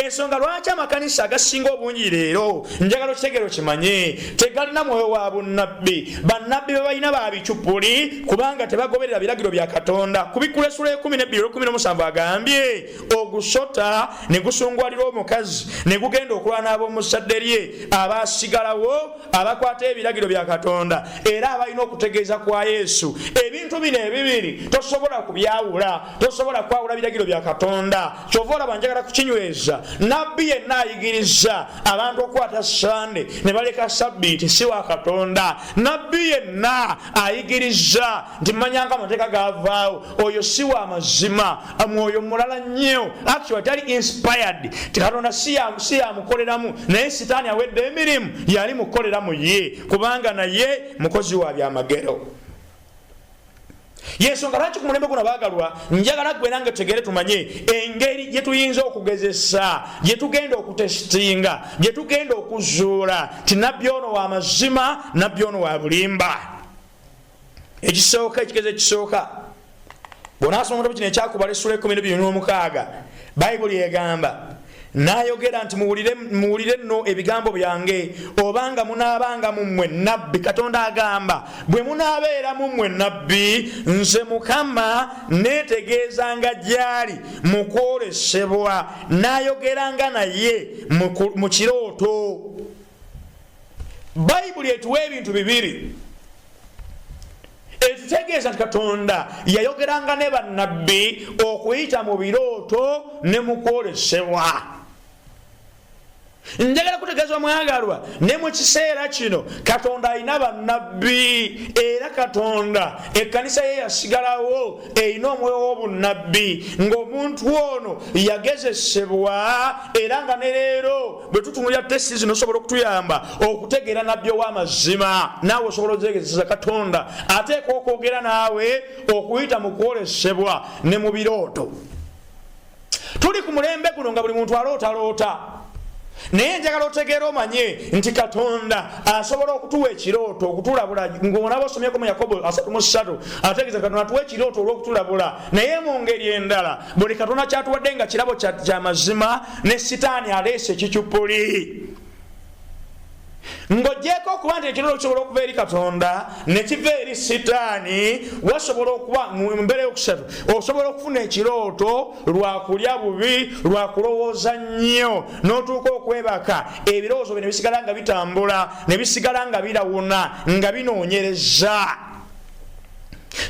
Ensonga lwaki amakanisa agasinga obungi leero, njagala okitegere okimanye, tegalina mwoyo wa bunnabbi, bannabbi be balina ba bicupuli, kubanga tebagoberera biragiro bya Katonda. Kubikkula essula 12 17 agambye, ogusota ne gusungwalira omukazi ne gugenda okulwana ab'omusadde lye abasigalawo, abakwata ebiragiro bya Katonda era abalina okutegeeza kwa Yesu. Ebintu bino ebibiri tosobola kubyawula, tosobola kwawula biragiro bya Katonda. Kyova olaba njagala kukinyweza, nabbi yenna ayigiriza abantu okukwata Sande ne baleka Sabbiiti si wa Katonda. Nabbi yenna ayigiriza nti manyanga amateeka gavaawo, oyo si wa mazima, mwoyo mulala nnyo, actually tali inspired. Katonda si yamukoleramu, naye Sitaani awedde emirimu yali mukolera mu ye, kubanga naye mukozi wa byamagero. Yensonga lwaki ku mulembe guno, baagalwa, njagala gwe nange tutegere, tumanye engeri gye tuyinza okugezesa, gye tugenda okutesitinga, gye tugenda okuzuula ti nabbi ono wa mazima, nabbi ono wa bulimba. Ekisooka, ekigezo ekisooka, bw'onaasoma mutabo kino ekyakubala essula 26, Bayibuli egamba, nayogera nti, "Muwulire nno ebigambo byange, obanga munaabanga mummwe nabbi." Katonda agamba, bwe munaabeera mummwe nabbi, nze Mukama neetegeezanga gy'ali mu kwolesebwa, nayogeranga naye mu kirooto. Bayibuli etuwa ebintu bibiri. Etutegeeza nti Katonda yayogeranga ne bannabbi okuyita mu birooto ne mu kwolesebwa. Njagala kutegeeza omwagalwa, ne mu kiseera kino Katonda alina bannabbi, era Katonda ekkanisa ye yasigalawo erina omwoyo w'obunnabbi, ng'omuntu ono yagezesebwa. Era nga ne leero bwe tutunulira test zino, osobola okutuyamba okutegeera nabbi ow'amazima. Naawe osobola ozegezesa. Katonda ateekwa okwogera naawe okuyita mu kwolesebwa ne mu birooto. Tuli ku mulembe guno nga buli muntu alootaloota, naye njagala otegeera, omanye nti Katonda asobola okutuwa ekirooto okutulabula. Ngaonaba osomyeko mu Yakobo 33, ategeeza Katonda atuwa ekirooto olw'okutulabula. Naye mu ngeri endala, buli Katonda kyatuwadde nga kirabo kyamazima, ne Sitaani aleese ekicupuli. Ng'ogyeko okuba nti ekirooto kisobola okuva eri Katonda ne kiva eri Sitaani, wasobola okuba mu mbeera yokusatu, osobola okufuna ekirooto lwakulya bubi, lwakulowooza nnyo, n'otuuka okwebaka, ebirowoozo bye ne bisigala nga bitambula, ne bisigala nga birawuna, nga binoonyereza.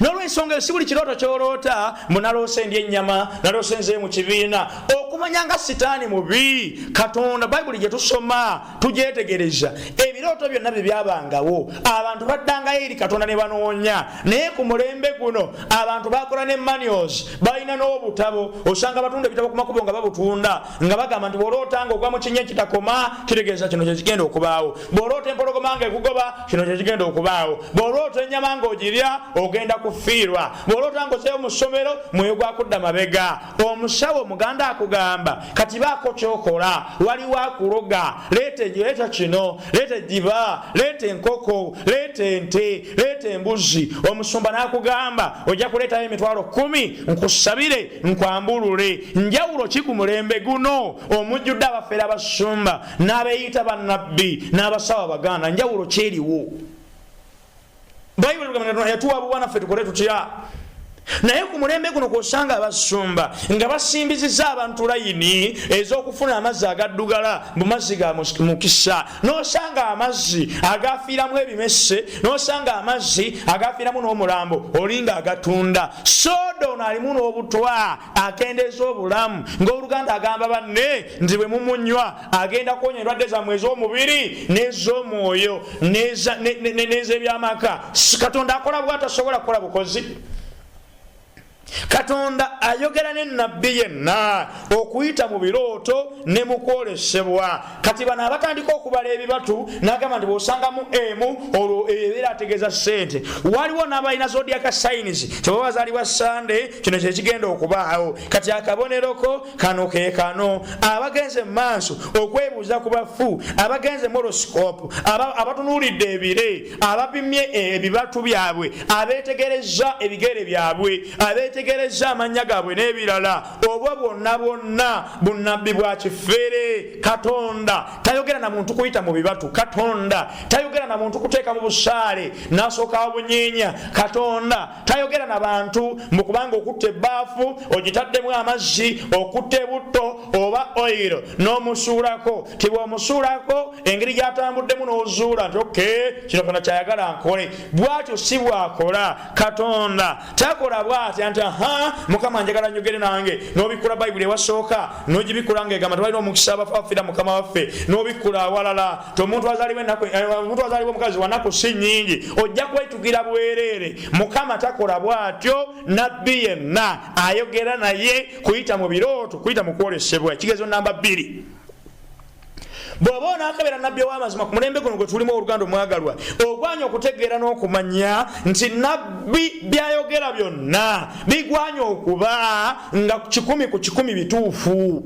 N'olwensonga eyo, si buli kirooto kyoloota mbu naloose ndi ennyama, naloose nze mu kibiina. Okumanya nga Sitaani mubi, Katonda Bayibuli gye tusoma tugyetegereza, ebirooto byonna bye byabangawo, abantu baddangayo eri Katonda ne banoonya. Naye ku mulembe guno abantu bakola ne manuals, balina n'obutabo, osanga batunda ebitabo ku makubo nga babutunda, nga bagamba nti bw'oloota nga ogwa mu kinnya kitakoma, kitegeeza kino kyekigenda okubaawo. Bw'oloota empologoma nga ekugoba, kino kyekigenda okubaawo. Bw'oloota ennyama ng'ogirya, ogenda kufiirwa. Bw'oloota ng'ozeeyo mu ssomero, mwoyo gwakudda mabega. Omusawo omuganda akugamba, kati baako kyokola, waliwo akuloga, leeta kino, leeta ejjiba, leeta enkoko, leeta ente, leeta embuzi. Omusumba n'akugamba, ojja kuleetayo 100,000 nkusabire, nkwambulule. Njawulo ki ku mulembe guno omujjudde abafeera, abasumba n'abeeyita bannabbi n'abasawo abaganda? Njawulo kyeriwo? Bayibuli yatuwa buwanaffe, tukole tutya? Naye ku mulembe guno kwosanga abasumba nga basimbiziza abantu layini ez'okufuna amazzi agaddugala, mu mazzi ga mukisa, nosanga amazzi agafiiramu ebimese, nosanga amazzi agafiiramu n'omulambo, olinga agatunda. Soda ono alimu n'obutwa akendeeza obulamu, ngaoluganda agamba banne nti bwe mumunywa agenda kuwonya endwadde zammwe ez'omubiri n'ez'omwoyo n'ezebyamaka. Katonda akola bwatasobola kukola bukozi. Katonda ayogera ne nabbi yenna okuyita mu birooto ne mu kwolesebwa. Kati bano abatandika okubala ebibatu n'agamba nti bw'osangamu emu olwo ebeera ategeeza ssente. Waliwo n'abalina zodiac signs, tebaba bazaalibwa Sande, kino kye kigenda okubaawo. Kati akaboneroko kano ke kano. Abagenze mu maaso okwebuuza ku bafu, abagenze mu horoscope, abatunuulidde ebire, abapimye ebibatu byabwe, abeetegerezza ebigere byabwe, abeetegerezza amannya gaabwe n'ebirala, obwo bwonna bwonna bunnabbi bwa kifere. Katonda tayogera na muntu kuyita mu bibatu. Katonda tayogera na muntu kuteeka mu busaale n'asooka abunyeenya. Katonda tayogera na bantu mbu kubanga okutta ebbaafu ogitaddemu amazzi, okutta ebutto oba oyiro n'omusuulako, ti bw'omusuulako engeri gy'atambuddemu n'ozuula nti oke kino Katonda kyayagala nkole. Bw'atyo si bw'akola. Katonda takola bw'atya nti aha Mukama njagala njogere nange, n'obikkula Bayibuli ewasooka n'ogibikkula ng'egamba tebalina omukisa abafa bafiira Mukama waffe, n'obikkula awalala ti omuntu azaalibwa ennaku, omuntu azaalibwa omukazi wa nnaku si nnyingi, ojja kwetugira bwereere. Mukama takola bw'atyo. Nabbi yenna ayogera naye kuyita mu birooto, kuyita mu kwolesebwa. Ekigezo namba 2, bw'oba onaakabera nabbi ow'amazima ku mulembe guno gwe tulimu, oluganda omwagalwa, ogwanya okutegeera n'okumanya nti nabbi byayogera byonna bigwanya okuba nga 100 ku 100 bituufu.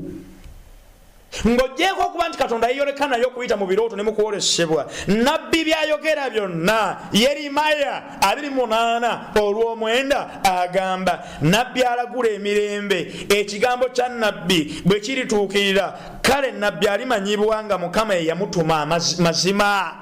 Ng'oggyeeko okuba nti Katonda yeeyoleka naye okuyita mu birooto ne mu kwolesebwa, nabbi byayogera byonna, Yerimiya 28 olw'omwenda agamba, nabbi alagula emirembe, ekigambo kya nabbi bwe kirituukirira, kale nabbi alimanyibwa nga Mukama ye yamutuma mazima.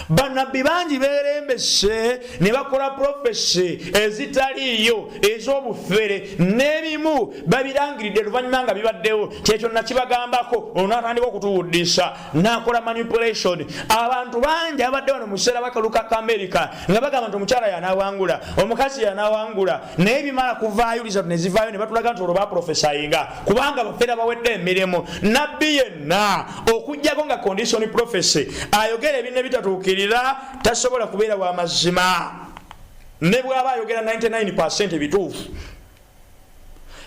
Bannabbi bangi beerembese ne bakola profesi ezitaliiyo ez'obufere, n'ebimu babirangiridde luvannyuma nga bibaddewo. Kyekyo nakibagambako, olwo n'atandika okutuwuddisa n'akola manipulation. Abantu bangi abadde wano mu kiseera bakaluka ka Amerika nga bagamba nti omukyala y'anaawangula, omukazi y'anaawangula, naye bimala kuvaayo result ne zivaayo ne batulaga nti olwo baprofesayinga kubanga bafera bawedde emirimu. Nabbi yenna okuggyako nga condition prophecy ayogera ebintu ebitatuukirira tasobola kubeera wa mazima, ne bw'aba ayogera 99% ebituufu.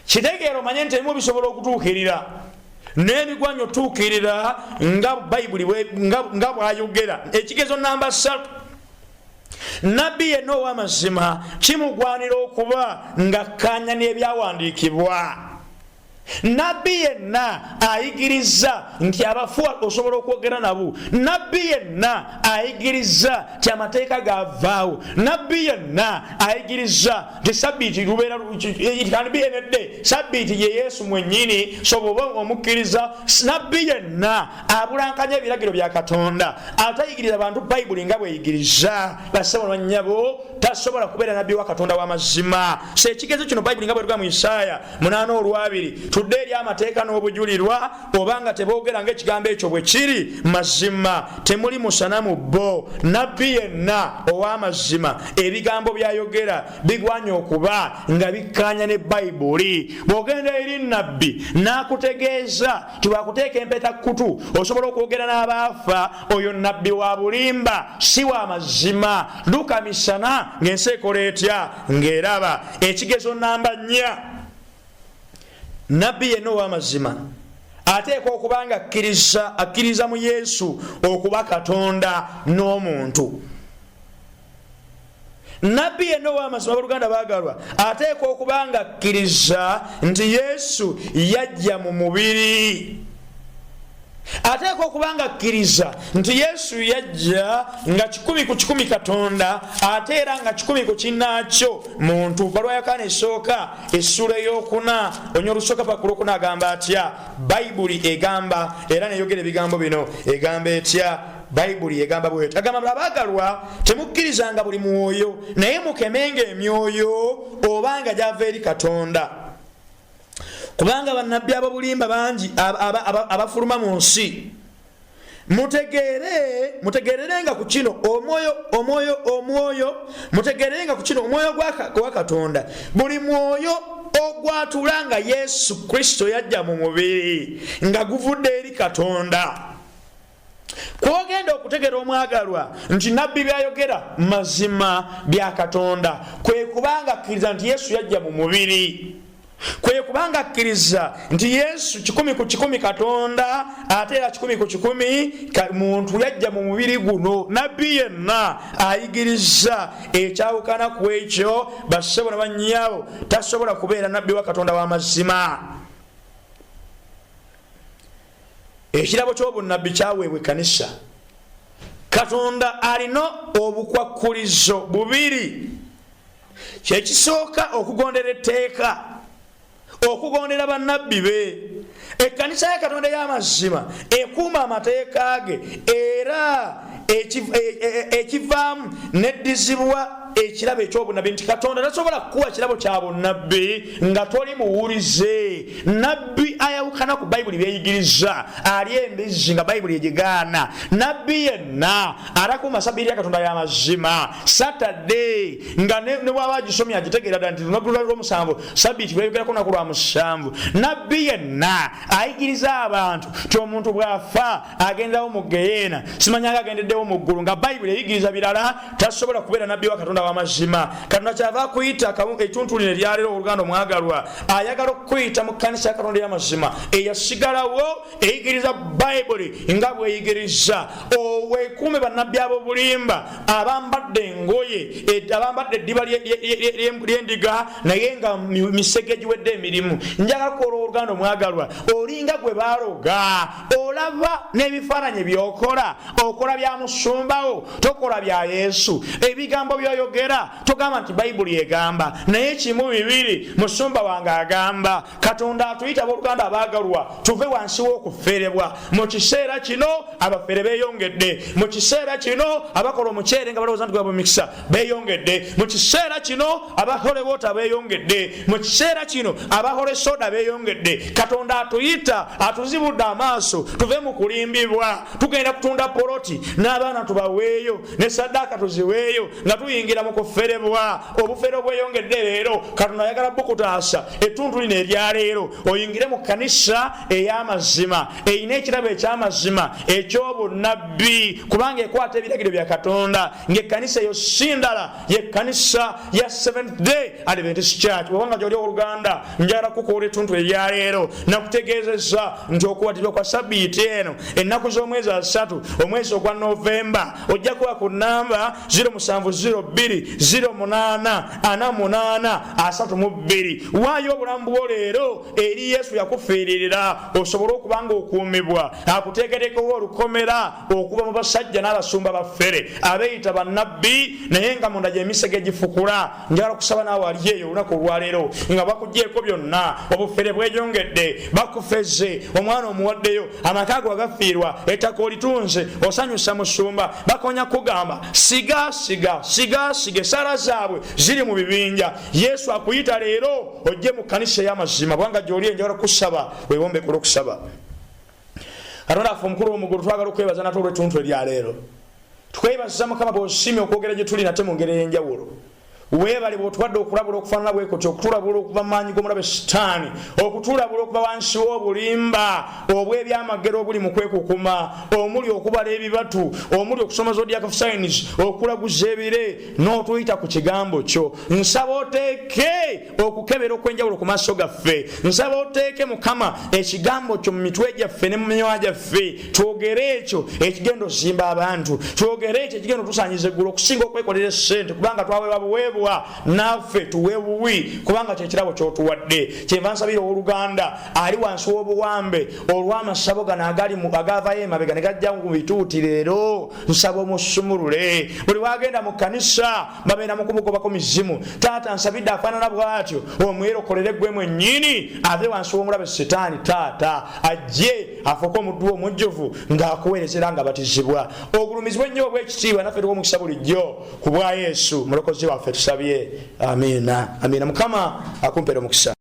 Kitegeera omanye nti ebimu bisobola okutuukirira n'ebigwanya otuukirira nga Bayibuli nga bw'ayogera. Ekigezo namba 3, nabbi yenna ow'amazima kimugwanira okuba ng'akkaanya n'ebyawandiikibwa. Nabbi yenna ayigiriza nti abafu osobola okwogera nabo, nabbi yenna ayigiriza nti amateeka gavaawo, nabbi yenna ayigiriza nti sabbiiti lubeera it can be any day, sabbiiti ye Yesu mwennyini, so bw'oba omukkiriza. Nabbi yenna abulankanya ebiragiro bya Katonda, atayigiriza bantu Bayibuli nga bweyigiriza, bassebo bannyabo, tasobola kubeera nabbi wa Katonda w'amazima. So ekigezo kino Bayibuli nga bwetuga mu Isaaya 8 olwabiri, tudde eri amateeka n'obujulirwa, obanga teboogera ng'ekigambo ekyo bwe kiri, mazima temuli musana mu bo. Nabbi yenna ow'amazima ebigambo by'ayogera bigwanya okuba nga bikkaanya ne Bayibuli. Bw'ogenda eri nabbi n'akutegeeza nti bwakuteeka empeta kutu osobola okwogera n'abaafa, oyo nabbi wa bulimba, si wa mazima. Luka misana ng'ensi ekola etya ng'eraba. Ekigezo namba 4, nabbi yenna ow'amazima ateekwa okuba nga akkiriza mu Yesu okuba Katonda n'omuntu. Nabbi yenna ow'amazima, abooluganda baagalwa, ateekwa okuba nga akkiriza nti Yesu yajja mu mubiri. Ateekwa okuba nga akkiriza nti Yesu yajja nga 100 ku 100 Katonda, ate era nga 100 ku kinnaakyo muntu. Bbaluwa ya Yokaana esooka essula ey'okuna onya olusooka paka ku lwokuna agamba atya? Bayibuli egamba era neyogera ebigambo bino, egamba etya? Bayibuli egamba bweti, agamba abaagalwa temukkirizanga buli mwoyo, naye mukemenga emyoyo obanga gyava eri Katonda, kubanga bannabbi ab'obulimba bangi abafuluma mu nsi. Mutegeererenga ku kino omwoyo, omwoyo, omwoyo, mutegeererenga ku kino omwoyo gwa Katonda. Buli mwoyo ogwatula nga Yesu Kristo yajja mu mubiri nga guvudde eri Katonda. Kwogenda okutegera omwagalwa nti nabbi byayogera mazima bya Katonda, kwe kubanga akkiriza nti Yesu yajja mu mubiri, kwe kubanga akkiriza nti Yesu 100 ku 100 Katonda, ate era 100 ku 100 muntu, yajja mu mubiri guno. Nabbi yenna ayigiriza ekyawukana ku ekyo, bassebo na bannyabo, tasobola kubeera nabbi wa Katonda w'amazima. Ekirabo ky'obunnabbi kyaweebwa ekkanisa. Katonda alina obukwakkulizo bubiri. Kyekisooka, okugondera etteeka, okugondera bannabbi be. Ekkanisa ya Katonda ey'amazima ekuuma amateeka ge, era ekivaamu neddizibwa ekirabo ekyobunabbi, nti Katonda tasobola kukuwa kirabo kya bunabbi nga toli muwulize. Nabbi ayawukana ku Bayibuli byeyigiriza ali embizzi nga Bayibuli egigaana. Nabbi yenna atakuuma sabbiiti ya Katonda y'amazima, Satadde, nga ne bwaba agisomye agitegeera ddala nti lunaku lw'omusanvu, sabbiiti lweyogerako lunaku lwa musanvu. Nabbi yenna ayigiriza abantu ti omuntu bw'afa agendawo mu geyeena, simanyanga agendeddewo mu ggulu, nga Bayibuli eyigiriza birala, tasobola kubeera nabbi wa Katonda w'amazima. Katonda kyava akuyita etuntu lino eryaleero, oluganda omwagalwa, ayagala okukuyita mu kkanisa ya Katonda ey'amazima eyasigalawo, eyigiriza Bayibuli nga bweyigiriza. Owekuume bannabbi ab'obulimba abambadde engoye, abambadde eddiba ly'endiga, naye nga misege egiwedde emirimu. Njagala kukola, oluganda omwagalwa, olinga gwe baloga, olaba n'ebifaananyi byokola, okola bya musumbawo, tokola bya Yesu. Ebigambo byoyogera togamba nti Bayibuli egamba, naye kimu bibiri, musumba wange agamba. Katonda atuyita, abooluganda abaagalwa, tuve wansi w'okufeerebwa. Mu kiseera kino abafeere beeyongedde. Mu kiseera kino abakola omuceere nga balowooza nti gwabwe mikisa beeyongedde. Mu kiseera kino abahole woota beeyongedde. Mu kiseera kino abahole soda beeyongedde. Katonda atuyita, atuzibudde amaaso, tuve mu kulimbibwa. Tugenda kutunda poloti n'abaana tubaweeyo, ne saddaaka tuziweeyo, nga tuyingira mu kuferebwa. Obufere obweyongedde leero, Katonda ayagala bukutaasa ettuntu lino eryaleero, oyingire mu kkanisa ey'amazima erina ekirabo eky'amazima eky'obunnabbi, kubanga ekwata ebiragiro bya Katonda. Ng'ekkanisa eyo si ndala, yekkanisa ya Seventh Day Adventist Church. Bwobanga gyoli, oluganda, njagala kukuula ettuntu eryaleero, nakutegeezezza nti okuwatibwa kwa sabbiiti eno, ennaku z'omwezi 30, omwezi ogwa Novemba, ojja kuba ku namba 0702 08 48 32. Waayo obulamu bwo leero eri Yesu yakufiiririra, osobole okuba nga okuumibwa, akuteeketeekewo olukomera okuva mu basajja n'abasumba baffere abeeyita bannabbi, naye nga munda gyemisege egifukula. Njagala kusaba naawe ali eyo olunaku olwaleero nga bakugyeko byonna, obufere bweyongedde, bakufeze, omwana omuwaddeyo, amaka go agafiirwa, ettaka olitunze, osanyusa musumba, bakonya kugamba siga siga siga siga, esaala zaabwe ziri mu bibinja. Yesu akuyita leero ojje mu kkanisa ey'amazima. Bwanga gyoli, enjagala kusaba webombekula okusaba. Katonda affe omukulu w'omuggulu, twagala okwebaza nate olw'ettuntu eryaleero. Tukwebaza, Mukama, bw'osiimye okwogera gye tuli nate mu ngeri ey'enjawulo. Weebale bw'otuwadde okulabula okufaanana bwe kutyo, okutulabula okuva mu maanyi g'omulabe Sitaani, okutulabula okuva wansi w'obulimba obw'ebyamagero obuli mu kwekukuma, omuli okubala ebibatu, omuli okusoma zodiac signs, okulaguza ebire, n'otuyita ku kigambo kyo. Nsaba oteeke okukebera okw'enjawulo ku maaso gaffe. Nsaba oteeke, Mukama, ekigambo kyo mu mitwe gyaffe ne mu mimwa gyaffe, twogere ekyo ekigenda ozimba abantu, twogere ekyo ekigenda otusanyiza eggulu okusinga okwekolera esente, kubanga twaweebwa buweebwa, naffe tuwe buwi, kubanga kyekirabo kyotuwadde. Kyenva nsabira owooluganda ali wansi w'obuwambe olw'amasabo gano agavayo emabega ne gajja mu bituuti leero, nsaba omusumulule. Buli wagenda mu kkanisa babeera mu kumugobako mizimu. Taata, nsabidde afaanana bw'atyo, omwerokolere gwe mwennyini, ave wansi w'omulabe Sitaani. Taata, ajje afuuke omuddu omujjuvu ng'akuweereza era nga batizibwa. Ogulumizibwe ennyo obw'ekitiibwa, naffe tuwa omukisa bulijjo, ku bwa Yesu Mulokozi waffe tusabye, amiina, amiina. Mukama akumpera omukisa.